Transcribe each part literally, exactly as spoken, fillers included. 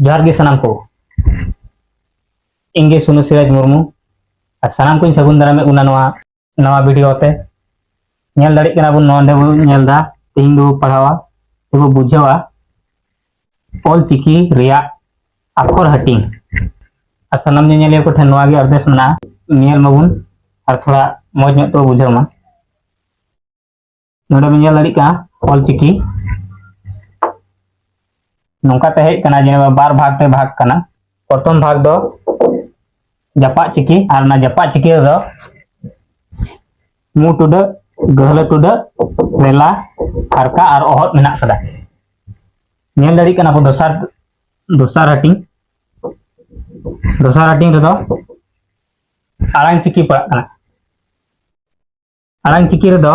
ᱡᱚᱦᱟᱨ ᱜᱮ ᱥᱟᱱᱟᱢ ᱠᱚ᱾ ᱤᱧ ᱜᱮ ᱥᱩᱱᱩ ᱥᱤᱨᱟᱡᱽ ᱢᱩᱨᱢᱩ, ᱟᱨ ᱥᱟᱱᱟᱢ ᱠᱚᱧ ᱥᱟᱹᱜᱩᱱ ᱫᱟᱨᱟᱢᱮᱫ ᱵᱚᱱᱟ ᱱᱚᱣᱟ ᱱᱟᱣᱟ ᱵᱷᱤᱰᱤᱭᱳ ᱛᱮ᱾ ᱧᱮᱞ ᱫᱟᱲᱮᱭᱟᱜ ᱠᱟᱱᱟ ᱵᱚᱱ, ᱱᱚᱰᱮ ᱵᱚᱱ ᱧᱮᱞ ᱮᱫᱟ, ᱛᱮᱦᱮᱧ ᱫᱚᱵᱚ ᱯᱟᱲᱦᱟᱣᱟ ᱥᱮᱵᱚ ᱵᱩᱡᱷᱟᱹᱣᱟ ᱚᱞ ᱪᱤᱠᱤ ᱨᱮᱭᱟᱜ ᱟᱠᱷᱚᱨ ᱦᱟᱹᱴᱤᱧ᱾ ᱟᱨ ᱥᱟᱱᱟᱢ ᱧᱮᱧᱮᱞᱤᱭᱟᱹ ᱠᱚ ᱴᱷᱮᱱ ᱱᱚᱣᱟ ᱜᱮ ᱟᱨᱫᱟᱥ ᱢᱮᱱᱟᱜᱼᱟ, ᱧᱮᱞ ᱢᱟᱵᱚᱱ ᱟᱨ ᱛᱷᱚᱲᱟ ᱢᱚᱡᱽ ᱧᱚᱜ ᱛᱮᱵᱚ ᱵᱩᱡᱷᱟᱹᱣ ᱢᱟ᱾ ᱱᱚᱰᱮ ᱵᱚᱱ ᱧᱮᱞ ᱫᱟᱲᱮᱭᱟᱜ ᱠᱟᱱᱟ ᱚᱞ ᱪᱤᱠᱤ ᱱᱚᱝᱠᱟ ᱛᱮ ᱦᱮᱡ ᱠᱟᱱᱟ, ᱡᱮ ᱵᱟᱨ ᱵᱷᱟᱜᱽ ᱛᱮ ᱵᱷᱟᱜᱽ ᱠᱟᱱᱟ᱾ ᱯᱨᱚᱛᱷᱚᱢ ᱵᱷᱟᱜᱽ ᱫᱚ ᱡᱟᱯᱟᱜ ᱪᱤᱠᱤ, ᱟᱨ ᱚᱱᱟ ᱡᱟᱯᱟᱜ ᱪᱤᱠᱤ ᱨᱮᱫᱚ ᱢᱩ ᱴᱩᱰᱟᱹᱜ, ᱜᱟᱹᱦᱞᱟᱹ ᱴᱩᱰᱟᱹᱜ, ᱨᱮᱞᱟ, ᱦᱟᱨᱠᱟ ᱟᱨ ᱚᱦᱚᱫ ᱢᱮᱱᱟᱜ ᱠᱟᱫᱟ᱾ ᱧᱮᱞ ᱫᱟᱲᱮᱭᱟᱜ ᱠᱟᱱᱟ ᱵᱚ ᱫᱚᱥᱟᱨ, ᱫᱚᱥᱟᱨ ᱦᱟᱹᱴᱤᱧ᱾ ᱫᱚᱥᱟᱨ ᱦᱟᱹᱴᱤᱧ ᱨᱮᱫᱚ ᱟᱲᱟᱝ ᱪᱤᱠᱤ ᱯᱟᱲᱟᱜ ᱠᱟᱱᱟ᱾ ᱟᱲᱟᱝ ᱪᱤᱠᱤ ᱨᱮᱫᱚ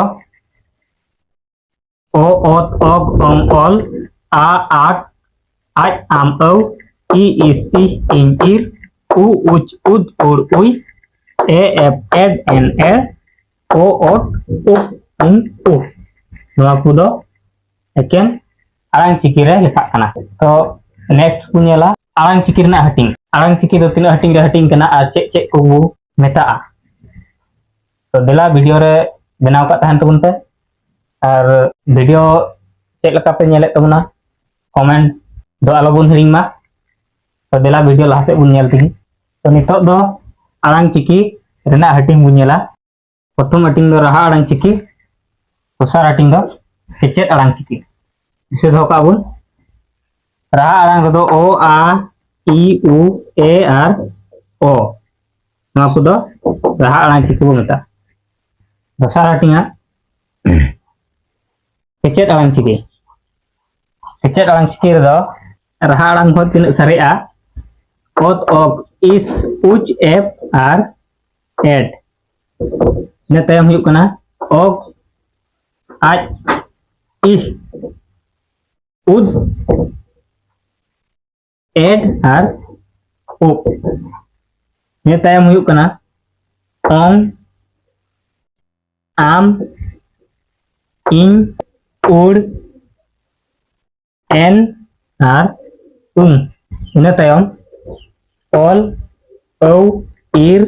ᱚ, ᱚᱛ, ᱚᱜ, ᱚᱝ, ᱚᱞ, ᱟ, ᱟᱠ, ᱟᱡ, ᱟᱢ, ᱟᱹᱣ, ᱤ, ᱤᱥ, ᱤᱦ, ᱤᱧ, ᱤᱨ, ᱩ, ᱩᱪ, ᱩᱫ, ᱩᱲ, ᱩᱭ, ᱮ, ᱮᱯ, ᱮᱰ, ᱮᱱ, ᱮᱲ, ᱚ, ᱚᱴ, ᱩᱯ, ᱩᱢ, ᱩᱦ᱾ ᱱᱚᱣᱟ ᱠᱚᱫᱚ ᱮᱠᱮᱱ ᱟᱲᱟᱝ ᱪᱤᱠᱤ ᱨᱮ ᱞᱮᱠᱷᱟᱜ ᱠᱟᱱᱟ᱾ ᱛᱚ, ᱱᱮᱠᱥᱴ ᱵᱚᱱ ᱧᱮᱞᱟ ᱟᱲᱟᱝ ᱪᱤᱠᱤ ᱨᱮᱱᱟᱜ ᱦᱟᱹᱴᱤᱧ᱾ ᱟᱲᱟᱝ ᱪᱤᱠᱤ ᱫᱚ ᱛᱤᱱᱟᱹᱜ ᱦᱟᱹᱴᱤᱧ ᱨᱮ ᱦᱟᱹᱴᱤᱧ ᱠᱟᱱᱟ ᱟᱨ ᱪᱮᱫ ᱪᱮᱫ ᱠᱚᱵᱚ ᱢᱮᱛᱟᱜᱼᱟ? ᱛᱚ, ᱫᱮᱞᱟ ᱵᱷᱤᱰᱤᱭᱳ ᱨᱮ ᱵᱮᱱᱟᱣ ᱠᱟᱜ ᱛᱟᱦᱮᱱ ᱛᱟᱵᱚᱱ ᱯᱮ, ᱟᱨ ᱵᱷᱤᱰᱤᱭᱳ ᱪᱮᱫ ᱞᱮᱠᱟ ᱯᱮ ᱧᱮᱞᱮᱫ ᱛᱟᱵᱚᱱᱟ, ᱠᱚᱢᱮᱱᱴ ᱫᱚ ᱟᱞᱚ ᱵᱚᱱ ᱦᱤᱲᱤᱧ ᱢᱟ᱾ ᱛᱚ, ᱫᱮᱞᱟ ᱵᱷᱤᱰᱤᱭᱳ ᱞᱟᱦᱟ ᱥᱮᱫ ᱵᱚᱱ ᱧᱮᱞ ᱛᱮᱜᱮ᱾ ᱛᱚ, ᱱᱤᱛᱚᱜ ᱫᱚ ᱟᱲᱟᱝ ᱪᱤᱠᱤ ᱨᱮᱱᱟᱜ ᱦᱟᱹᱴᱤᱧ ᱵᱚᱱ ᱧᱮᱞᱟ᱾ ᱯᱨᱚᱛᱷᱚᱢ ᱦᱟᱹᱴᱤᱧ ᱫᱚ ᱨᱟᱦᱟ ᱟᱲᱟᱝ ᱪᱤᱠᱤ, ᱫᱚᱥᱟᱨ ᱦᱟᱹᱴᱤᱧ ᱫᱚ ᱠᱮᱪᱮᱫ ᱟᱲᱟᱝ ᱪᱤᱠᱤ᱾ ᱫᱤᱥᱟᱹ ᱫᱚᱦᱚ ᱠᱟᱜ ᱵᱚᱱ, ᱨᱟᱦᱟ ᱟᱲᱟᱝ ᱨᱮᱫᱚ ᱚ, ᱟ, ᱤ, ᱩ, ᱮ ᱟᱨ ᱚ, ᱱᱚᱣᱟ ᱠᱚᱫᱚ ᱨᱟᱦᱟ ᱟᱲᱟᱝ ᱪᱤᱠᱤ ᱵᱚ ᱢᱮᱛᱟᱜᱼᱟ᱾ ᱫᱚᱥᱟᱨ ᱦᱟᱹᱴᱤᱧᱟᱜ ᱠᱮᱪᱮᱫ ᱟᱲᱟᱝ ᱪᱤᱠᱤ᱾ ᱠᱮᱪᱮᱫ ᱟᱲᱟᱝ ᱪᱤᱠᱤ ᱨᱮᱫᱚ ᱨᱟᱦᱟ ᱟᱲᱟᱝ ᱠᱷᱚᱱ ᱛᱤᱱᱟᱹᱜ ᱥᱟᱨᱮᱜᱼᱟ, ᱚᱛ, ᱚᱜ, ᱤᱥ, ᱩᱪ, ᱮᱯ ᱟᱨ ᱮᱰ᱾ ᱤᱱᱟᱹ ᱛᱟᱭᱚᱢ ᱦᱩᱭᱩᱜ ᱠᱟᱱᱟ ᱚᱜ, ᱟᱡ, ᱤᱦ, ᱩᱫ, ᱮᱰ ᱟᱨ ᱩᱵ᱾ ᱤᱱᱟᱹ ᱛᱟᱭᱚᱢ ᱦᱩᱭᱩᱜ ᱠᱟᱱᱟ ᱚᱝ, ᱟᱢ, ᱤᱧ, ᱩᱲ, ᱮᱱ ᱟᱨ ᱩᱢ᱾ ᱤᱱᱟᱹ ᱛᱟᱭᱚᱢ ᱚᱞ, ᱟᱹᱣ, ᱤᱨ,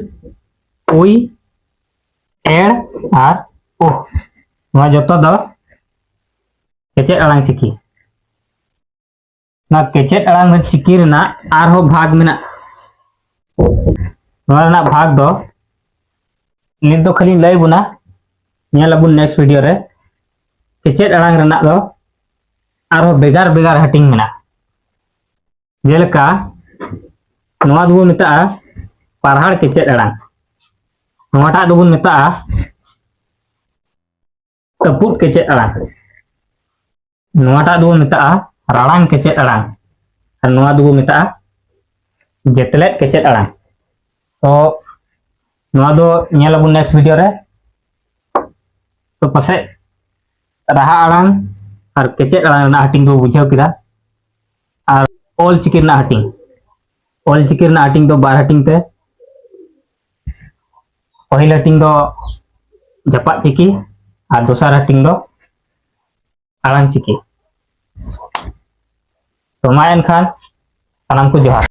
ᱩᱭ, ᱮᱲ ᱟᱨ ᱳᱦ, ᱱᱚᱣᱟ ᱡᱚᱛᱚ ᱫᱚ ᱠᱮᱪᱮᱫ ᱟᱲᱟᱝ ᱪᱤᱠᱤ᱾ ᱱᱚᱣᱟ ᱠᱮᱪᱮᱫ ᱟᱲᱟᱝ ᱪᱤᱠᱤ ᱨᱮᱱᱟᱜ ᱟᱨᱦᱚᱸ ᱵᱷᱟᱜᱽ ᱢᱮᱱᱟᱜᱼᱟ᱾ ᱱᱚᱣᱟ ᱨᱮᱱᱟᱜ ᱵᱷᱟᱜᱽ ᱫᱚ ᱱᱤᱛ ᱫᱚ ᱠᱷᱟᱹᱞᱤᱧ ᱞᱟᱹᱭ ᱵᱚᱱᱟ, ᱧᱮᱞ ᱟᱵᱚᱱ next video ᱨᱮ᱾ ᱠᱮᱪᱮᱫ ᱟᱲᱟᱝ ᱨᱮᱱᱟᱜ ᱫᱚ ᱟᱨᱦᱚᱸ ᱵᱷᱮᱜᱟᱨ ᱵᱷᱮᱜᱟᱨ ᱦᱟᱹᱴᱤᱧ ᱢᱮᱱᱟᱜᱼᱟ᱾ ᱡᱮᱞᱮᱠᱟ ᱱᱚᱣᱟ ᱫᱚᱵᱚᱱ ᱢᱮᱛᱟᱜᱼᱟ ᱯᱟᱨᱦᱟᱲ ᱠᱮᱪᱮᱫ ᱟᱲᱟᱝ, ᱱᱚᱣᱟᱴᱟᱜ ᱫᱚᱵᱚᱱ ᱢᱮᱛᱟᱜᱼᱟ ᱛᱟᱹᱯᱩᱫ ᱠᱮᱪᱮᱫ ᱟᱲᱟᱝ, ᱱᱚᱣᱟᱴᱟᱜ ᱫᱚᱵᱚᱱ ᱢᱮᱛᱟᱜᱼᱟ ᱨᱟᱲᱟᱝ ᱠᱮᱪᱮᱫ ᱟᱲᱟᱝ, ᱟᱨ ᱱᱚᱣᱟ ᱫᱚᱵᱚᱱ ᱢᱮᱛᱟᱜᱼᱟ ᱡᱮᱛᱞᱮᱫ ᱠᱮᱪᱮᱫ ᱟᱲᱟᱝ᱾ ᱛᱚ ᱱᱚᱣᱟ ᱫᱚ ᱧᱮᱞ ᱟᱵᱚᱱ next video ᱨᱮ᱾ ᱛᱚ ᱯᱟᱥᱮᱡ ᱨᱟᱦᱟ ᱟᱲᱟᱝ ᱟᱨ ᱠᱮᱪᱮᱫ ᱟᱲᱟᱝ ᱨᱮᱱᱟᱜ ᱦᱟᱹᱴᱤᱧ ᱫᱚ ᱵᱩᱡᱷᱟᱹᱣ ᱠᱮᱫᱟ᱾ ᱟᱨ ᱚᱞ ᱪᱤᱠᱤ ᱨᱮᱱᱟᱜ ᱦᱟᱹᱴᱤᱧ, ᱚᱞ ᱪᱤᱠᱤ ᱨᱮᱱᱟᱜ ᱦᱟᱹᱴᱤᱧ ᱫᱚ ᱵᱟᱨ ᱦᱟᱹᱴᱤᱧ ᱛᱮ᱾ ᱯᱟᱹᱦᱤᱞ ᱦᱟᱹᱴᱤᱧ ᱫᱚ ᱡᱟᱯᱟᱜ ᱪᱤᱠᱤ ᱟᱨ ᱫᱚᱥᱟᱨ ᱦᱟᱹᱴᱤᱧ ᱫᱚ ᱟᱲᱟᱝ ᱪᱤᱠᱤ᱾ ᱛᱚ ᱢᱟ ᱮᱱᱠᱷᱟᱱ ᱥᱟᱱᱟᱢ ᱠᱚ ᱡᱚᱦᱟᱨ᱾